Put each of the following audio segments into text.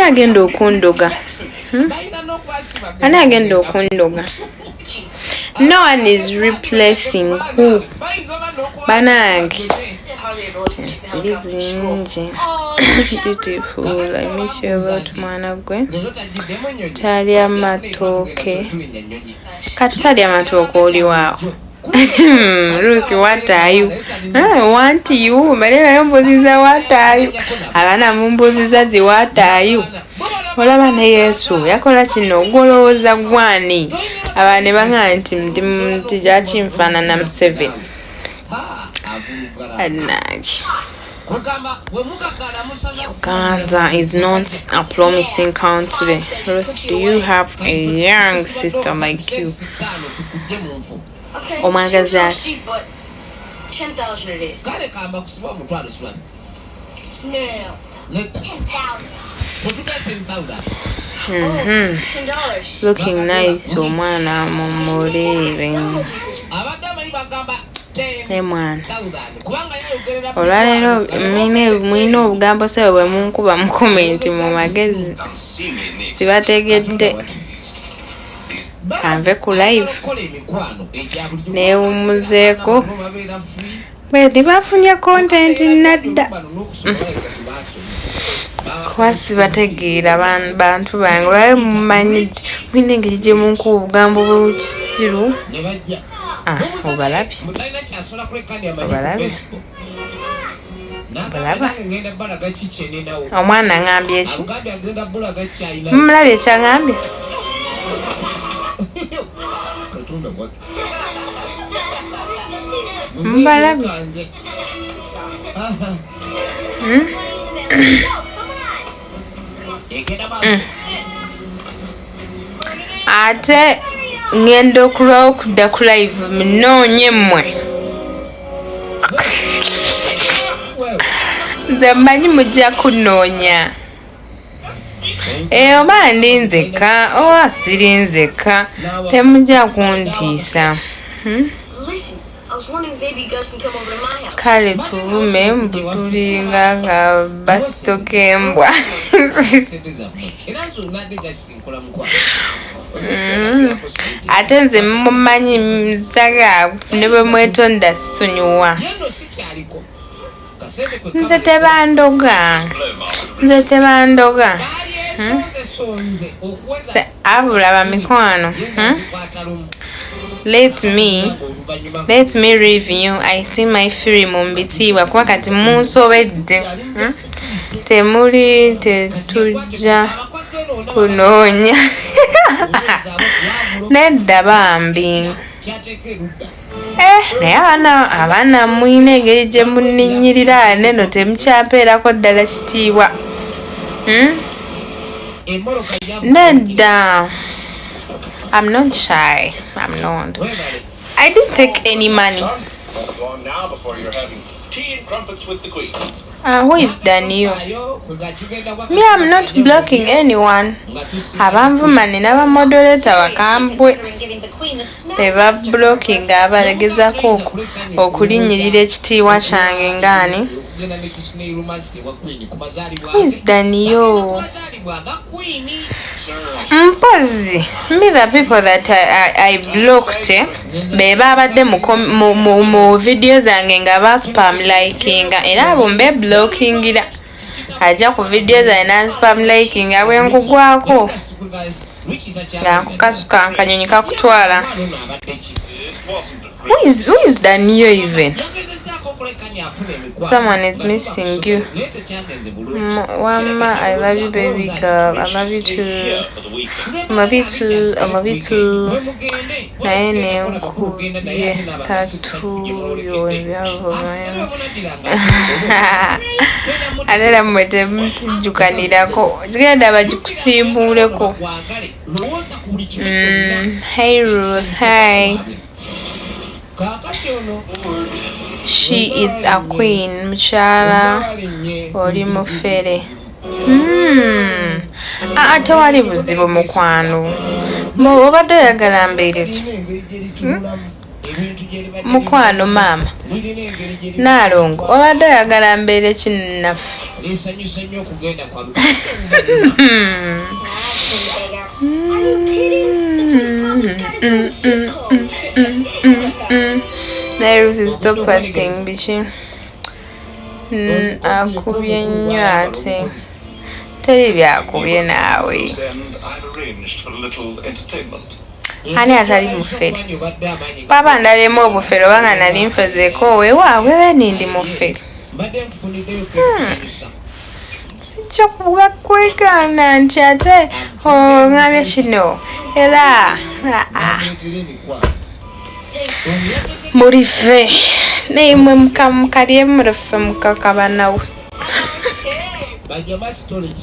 Ani agenda okundoga? Ani agenda okundoga? No one is replacing who. Banange, ensiri zingi. Beautiful, I miss you a lot. Mwana gwe talya matooke, kati talya matooke. Oliwaawo Ruth, what are you? I want you. Mbale nayo mbuziza, what are you? Abaana mumbuziza zi, what are you? Olaba ne Yesu yakola kino, gwolowooza gwani? Abaana ne baŋŋamba nti gyakinfaanana Museveni. Annange, Uganda is not a promising country. Ruth, do you have a young sister like you? Okay. Omwagazi ati? But 10,000 it is. Kale kamba kusiba omutwalo sulani. No. Nedda. 10,000. Otuga 10,000. $10. Looking nice, omwana mumulebe. Abadde amanyi bagamba Ne mwana 10,000 kubanga yayogerera. Olwaleero mwine obugambo sebo bwe munkuba mu comment mu magezi sibategedde. Kanve ku live neewummuzeeko bwe tebafunye content nadda kuba sibategeera. Bantu bange, olwaleero mumanyi mwine engeri gye munkuba obugambo bwekisiru. Ah, obalabye? Obalabye? Olaba? Omwana aŋambye ki? Mumulabye ekyaŋambye? Mubalabye? Hmm? Ate ŋŋenda okulwawo okudda ku live munoonye mmwe. Nze mmanyi mujja kunoonya. Eh, oba ndi nzekka oba siri nzekka, temujja kuntiisa. Hmm? Listen, I was wondering if maybe you guys can come over to my house. Kale tuvume mbu tulinga nga basitoka embwa. Ate nze mumanyi nsaga ne bwe mwetonda sisonyiwa. Nze tebandoga, nze tebandoga. Hmm? Abula bamikwano, Let me review. I see my film mu bitiibwa kuba kati munsobedde, Temuli tetujja kunoonya nedda bambi. Eh, naye abaana mwine engeri gye munninnyirira neno temukyampeerako ddala kitiibwa, Nedda, I'm not shy. I'm not. I didn't take any money. Go on now before you're having tea and crumpets with the queen. Who is Daniel? Me, I'm not blocking anyone. Abanvuma nina bamoderator bakambwe beba blocking abagezaako okulinnyirira ekitiibwa kyange ngaani. Who is Daniel? Mpozi me, the people that I blocked, eh, be babadde mu video zange nga ba spam likinga, era abo mbe blockingira. Ajja ku video zange na spam likinga, bwe nkugwako nga nkukasuka akanyonyi kakutwala. Who is Daniel even? Someone is missing you. Wama, I love you, baby girl. I love you too. I love you too. I love you too. Naye nenkubye tattoo yo ebyavu. Ate era mmwe temutijjukanirako, genda bagikusiimuuleko. Hey Ruth, hi. She is a queen. Mukyala oli mufere. Aa, tewali buzibu mukwano. Obadde oyagala mbeere ki? Mukwano maama Naalongo, obadde oyagala mbeere ki naffe? Lisanyusa nnyo okugenda kwa Are you kidding? The place probably's got its own zip code. Naye Ruth, stop acting biki. Akubye nnyo ate teri byakubye naawe. And I've arranged for a little entertainment. Ani atali mufere? Baba ndalemu obufere oba nga nali nfezeeko wewaabwe beni ndi mufere. Mbadde nfuniddeyo kekusanyusa. Sijja kuba kwegaana nti ate oŋŋambye kino era aa. Namuleetera emikwano. Mulife naye mwe mukalye mulife mukakabanawe. Bajama storage.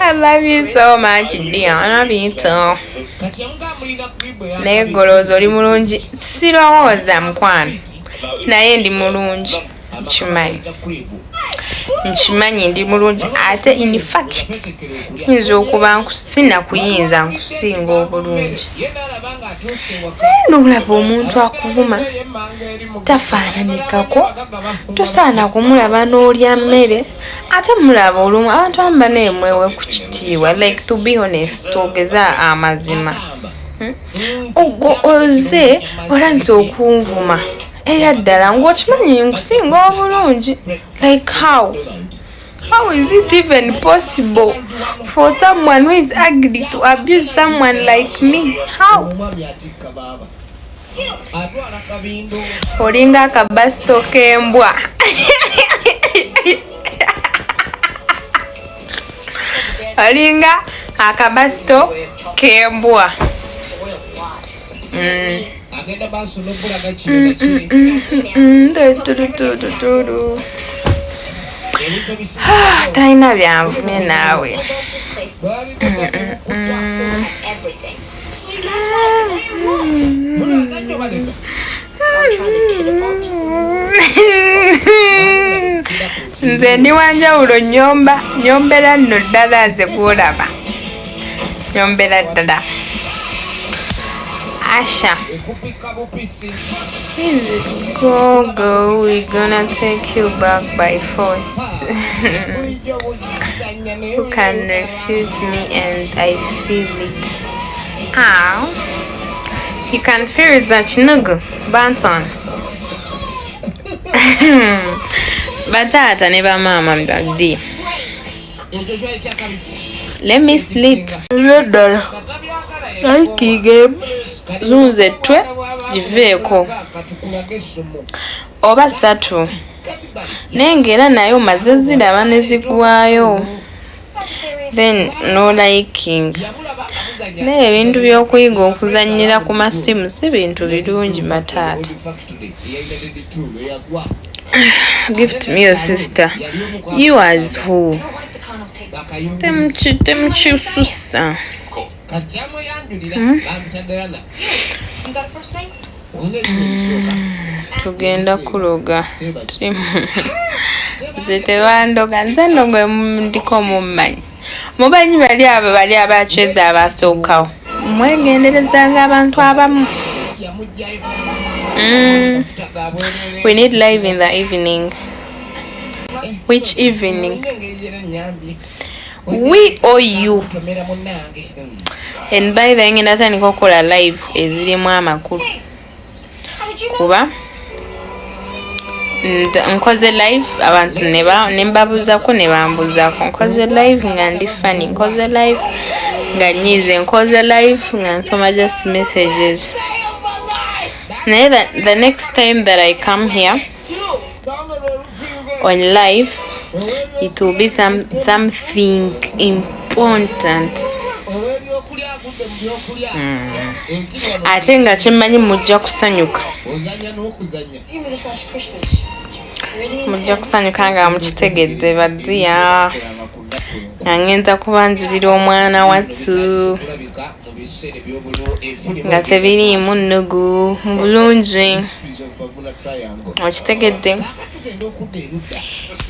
I love you so much, dear. I love you too. Kati yamugamba mulina kribo. Naye golooza oli mulungi, sirowooza mukwano, naye ndi mulungi, nkimanyi, nkimanyi ndi mulungi. Ate in fact nyinza okuba nkusina kuyinza nkusinga obulungi. Naye nolaba omuntu akuvuma tafaananikako, tosaana kumulaba n'olya mmere. Ate mulaba olumu abantu abamu banaye mwewe ku kitiibwa. Like, to be honest, twogeze amazima. Ogwo oze olandise okunvuma era ddala ng'okimanyi nkusinga obulungi. Like, how is it even possible for someone who is ugly to abuse someone like me? How? Omwami atikka baaba atwala kabindo. Olinga akabasito k'embwa. Olinga akabasito k'embwa. Agenda maaso n'okulaga kino nakiri. Turu. Ebintu ebisinga. Talina byanvumye naawe. I love this place. Balina. Everything. So you guys wanna play or what? Munaazannyo baleka. Wanna try the catapult? Nze ndi wanjawulo, nyomba nyombera nno ddala. Nze gwolaba nyombera ddala, Asha. Ekupika bupisi. Please go, go. We gonna take you back by force. Bulijjo buzannya naye. Who can refuse me and I feel it? Ah, you can feel it, that chinugu Banton. Bataata ne bamaama mbaddi. Ekyo kyali kyakabi. Let me sleep. Eby'eddala. Liking zunze twe giveeko Katukulage essomo. Oba ssatu, naye ng'era naye omaze ziraba ne zigwayo, then no liking. Naye ebintu by'okuyiga okuzannyira ku masimu si bintu birungi, mataata. Gift me your sister. You as who? Temukisusa. Kajjamweyanjulira bamutadayana. You got a first name? Olina erinnya erisooka? Tugenda kuloga. Nze tebandoga, nze nno gwe ndiko mummanyi. Mubanyi bali abo bali abacweza abasookawo, mwegenderezanga abantu abamu. Yamugjayo. Mafuta ga bwereere. We need live in the evening. Which evening? Olina engeri gyera nnyambye. We or you? Tomera munnange. And by the way, ngenda tandika okukola live ezirimu amakulu. How did you know? Kuba nkoze live abantu ne mbabuuzako ne bambuuzaako. Nkoze live nga ndi funny, nkoze live nga nyiize, nkoze live nga nsoma just messages. Naye the next time that I come here on live, it will be something important. Olw'ebyokulya agudde mu byokulya. Enkiri wano. Ate nga kyemmanyi mujja kusanyuka. Ozannya n'okuzannya. You knew this last Christmas. Really Mujja intense. kusanyuka nga mukitegedde badziya. Kolanga ku nnaku enku. Nga ngenza kubanjulira omwana wattu. Kulabika mu biseera eby'obulo efuli. Nga tebiriimu nnugu mu bulungi. Mysteries of Bermuda Triangle. Okitegedde? Kaakati tugenda okudda erudda.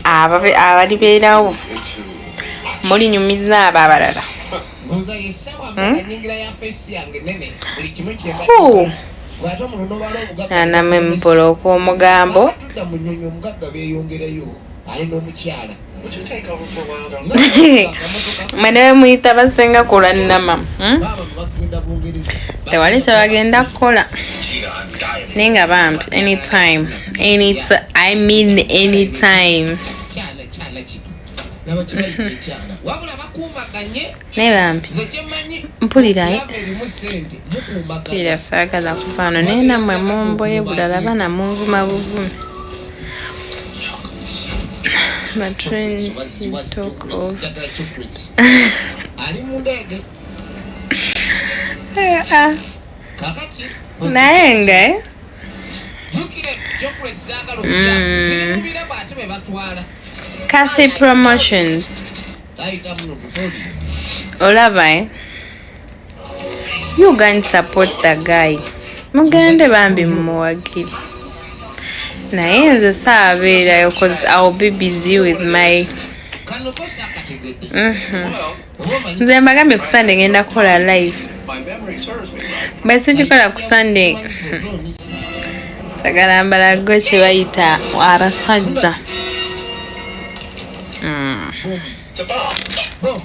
Abalibeerawo mulinyumiza abo abalala. Ndowooza yessaawa mmeka nyingira ya feesi yange nene buli kimu kyemba. Hu. Bw'ate omuntu n'obala obugagga. Anamwe mpola okw'omugambo. Tudda mu nnyonyi, omugagga beeyongerayo ali n'omukyala. Mwe ne muyita basenga kulannama, Tewali kyebagenda kukola, naye nga bambi, anytime, anytime, I mean anytime. Kyana, kyana kino laba kibayita ekyana, wabula bakuumaganye. Naye bambi, Nze kyemmanyi, mpulira lava erimu ssente, mukuumagana. Mpulira saagala kuva wano, naye nammwe mumboye bulala, baana munvuma buvumi. But when you talk of Njagala chocolates. Ali mu ndege. Ah, Kakati naye nga jjukire chocolates zaagala okulya, ziri mu birabo ate be batwala. Cathy Promotions. Tayita muno tutoli. Olaba, eh? You can support the guy, mugende bambi mumuwagire, naye nze saabeerayo cause I'll be busy with my Kano ko saakategedde. Oba omanyi Nze mbagambye, ku Sunday ngenda kukola live. My memory serves me right. Bwe sikikola ku Sunday, sagala mbalago kye bayita abasajja. It's a bomb.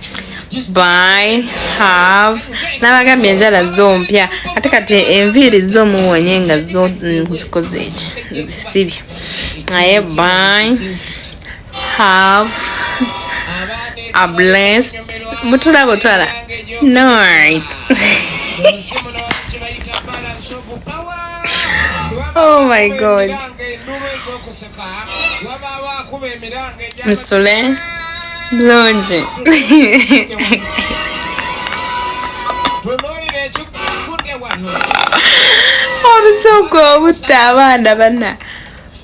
Bye, have nabagambye enjala zo mpya, ate kati enviiri zo muwonye nga zo zikoze eki, zisibye. Naye bye, have a blessed mutula butwala night. Oh my God. Musule bulungi. Tunuulira ekigudde wano. Obusungu obutta abaana bana.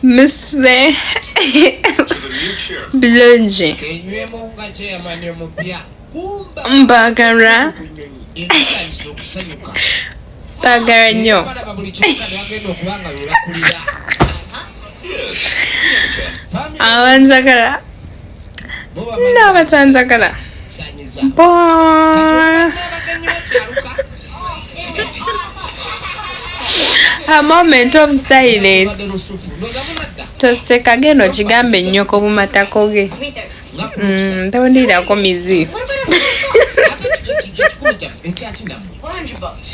Musule To the new chair. bulungi. Kenywemu nga chairman omupya kumba Mbagala. Ku nnyonyi etandise okusanyuka. Bagala nnyo. Balaba buli kimu kati bagenda okuba nga bwe bakulira. Family Abanjagala bo bamanyi n'abatanjagala, sanyiza. Bye. Abagenyi bakyaluka. A moment of silence. Badde lusufu ndowooza munadda. Toseka, genda okigambe ennyoko mu matako ge. 3:30. Nga Tawulirako mizi. What about our ate ekikumi kyaffe ekyakinammwe. 100 bucks.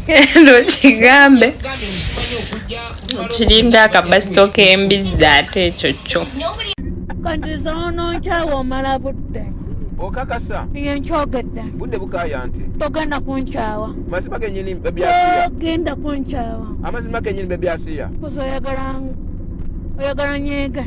Genda okigambe. Gambye nsimanyi okujja. Kiringa akabasito k'embizzi, ate ekyo kyo. Nobody Kanti zononkyawa, omala budde. Okakasa? Ye nkyogedde. Budde bukaya nti. Togenda kunkyawa. Mazima genyini bebyasiya. Togenda kunkyawa. Amazima genyini bebyasiya. Kuza oyagala, oyagala nyiige.